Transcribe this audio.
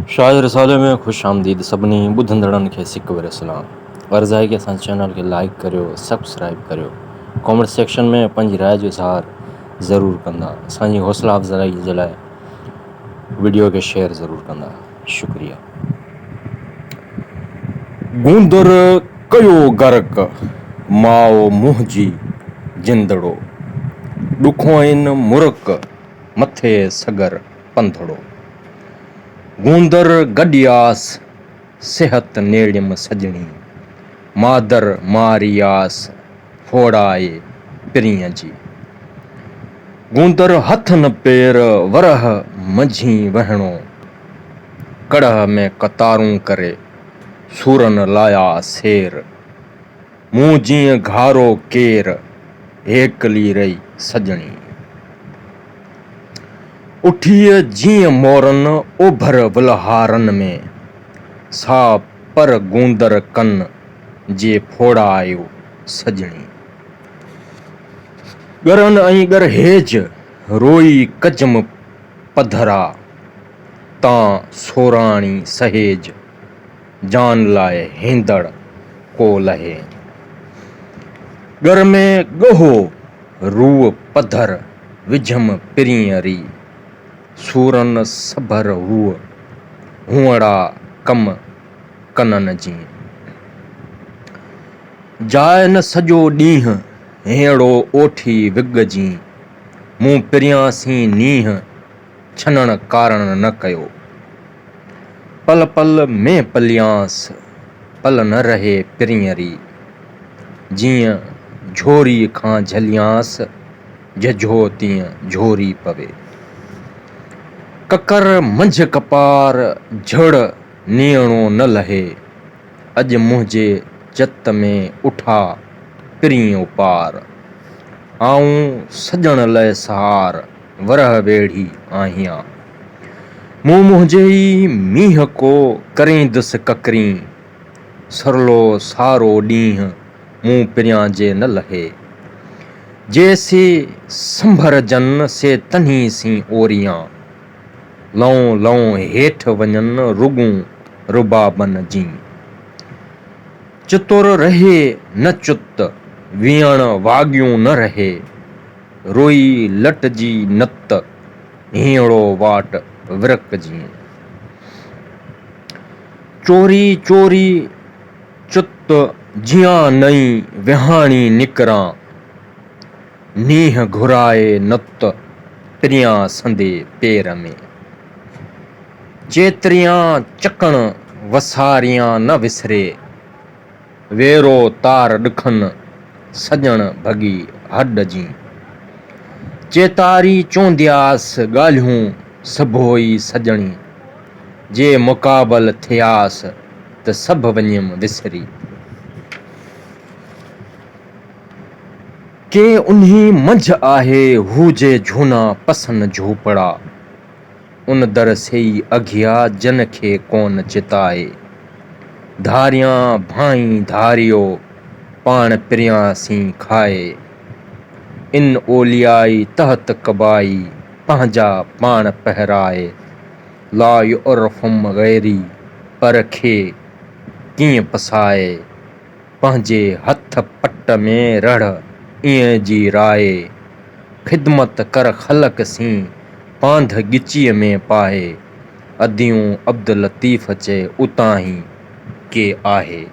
شاهه جي رسالي ۾ خوش آمديد سڀني ٻڌندڙن کي سڪ وري سلام عرض آهي ڪي اسان جي چينل کي لائيڪ ڪريو سبسڪرائيب ڪريو ڪامينٽ سيڪشن ۾ پنهنجي راء جو اظهار ضرور ڪندا اسان جي حوصلا افزائي جي لاء وڊيو کي شيئر ضرور ڪندا شڪريه. گوندر ڪيو غرق ماء منهنجي جندڙو ڏکوئين مرڪ مٿي سڳر پنڌڙو. گوندر گڏياس، صحت نيڙيم سڄڻي. مادر مارياس، ڦوڙائي پرينء جي. گوندر هٿ نه پير، ورهه منجهين وهڻو. ڪڙهه ۾ قطارون ڪري، سورن لايا سير. مون جيئن گهارو ڪير، هيڪلي رهي سڄڻي. اٺيء جيئن مورن اوڀر ولهارن ۾، سا پر گوندر ڪن جي ڦوڙايو سڄڻي. ڳرن ۽ ڳرهيج روئي ڪجم پڌرا، تان سوراڻي سهيج جان لاء هيندڙ ڪو لهي. ڳر ۾ ڳهو روء پڌر وجهم پرينء ري، سورن سڀر هوء هونئڙا ڪم ڪنن جين. جاء نه سڄو ڏينهن هينئڙو اوٺي وڳ جين، مون پريان سين نينهن ڇنڻ ڪارڻ نه ڪيو. پل پل ۾ پليانس، پل نه رهي پرينء ري. جيئن جھوريء کان جھليانس، جھجھو تيئن جھوري پوي. ڪڪر منجھ ڪپار، جھڙ نيڻو نه لهي. اڄ منهنجي چت ۾ اٺا پرينء اپار. آئون سڄڻ لئه سهار، ورهه ويڙهي آهيان. مون منهنجي ئي مينهن ڪو ڪريندس ڪڪرين، سرلو سارو ڏينهن مون پريان جي نه لهي. جي سي سنڀرجن سي تنهين سين اوريان، لئون لئون هيٺ وڃن رڳون ربابن جين. چتر رهي نه چت، ويڻ واڳيون نه رهي، روئي لٽجي نت. هينئڙو واٽ ورڪ جيئن. چوري چوري چت جيان نئين وهاڻي نڪران. نينهن گهرائي نت پريان سندي پير ۾. چيتريان چڪڻ وساريان نه وسري. ويرو تار ڏکن، سڄڻ ڀڳي هڏ جين. چيتاري چوندياس ڳالهيون سڀوئي سڄڻي. جي مقابل ٿياس ته سڀ وڃيم وسري. ڪي انهي منجهه آهي هو جي جهونا پسن جهوپڙا. ان در سيئي اگهيا جن کي ڪون چتائي. ڌاريان ڀانئين ڌاريو پاڻ پريان سين کائي. ان اوليائي تحت قبائي پنهنجا پاڻ پهرائي. لا يعرفم غيري پر کي ڪيئن پسائي. پنهنجي هٿ پٽ ۾ رڙهه ايئن جي رائي. خدمت ڪر خلق سين پانڌ ڳچيء ۾ پائي. اديون عبداللطيف چئي اتاهين ڪي آهي.